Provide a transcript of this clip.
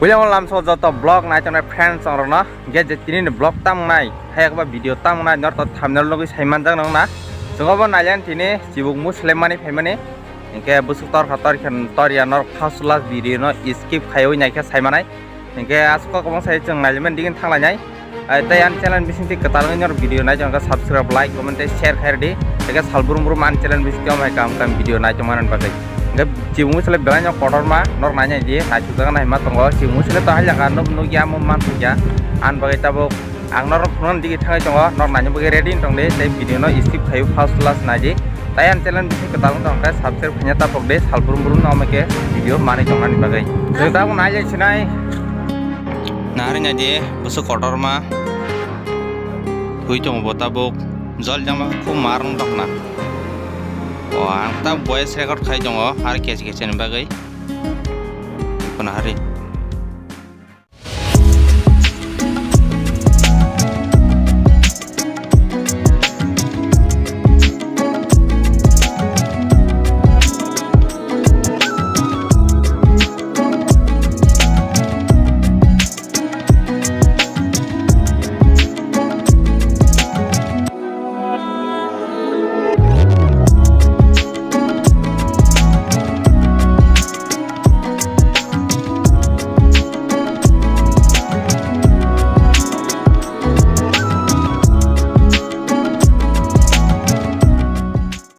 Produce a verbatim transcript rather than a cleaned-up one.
Building o lamso joto vlog nai tongnai friends rokno, ge je tini ni vlog tam nai, hayakba video tam nai, norto thumbnail nugwi sai manjak nang na. Chwng obo nailen tini chibuk mu slemani phaimani. Hinkhe busuk tor kha tor khe tor ya, nor first last video no skip khaiwi naikhe sai manai. Hinkhe aswk kwbang sai chwng nailen digin thanglainai. Ai, tei ani channel bising twi kwtal wngwi norok video nai tongkha, subscribe, like, comment tei share khai rwdi. Tei khe sal brum brum ani channel bising twi omo hai kaham kaham video nai tongmani bagwi. Hinkhe chibuk mu sle belai no kotorma norok nainai di, naisuk jaga naima tongo. Chibuk mu sle to hai jaga nuk nukya, mo mansukya. Ani bagwi tabuk ang norok phunukna digi thangwi tongo, norok naina bagwi ready wng tongdi, tei video no skip khaiwi first last naidi. Tei ani channel bising kwtal wng tongkha, subscribe khaina tapok di, sal brum brum no omo khe video manwi tongnani bagwi. Chwng tabuk nailai sinai. Nari naidi, busuk kotorma. Twi tongo bo tabuk. Jol jama khub mar wng tongna. O, ang ta voice record khai tongo, har kesi kesi ni bagwi. Kono hari.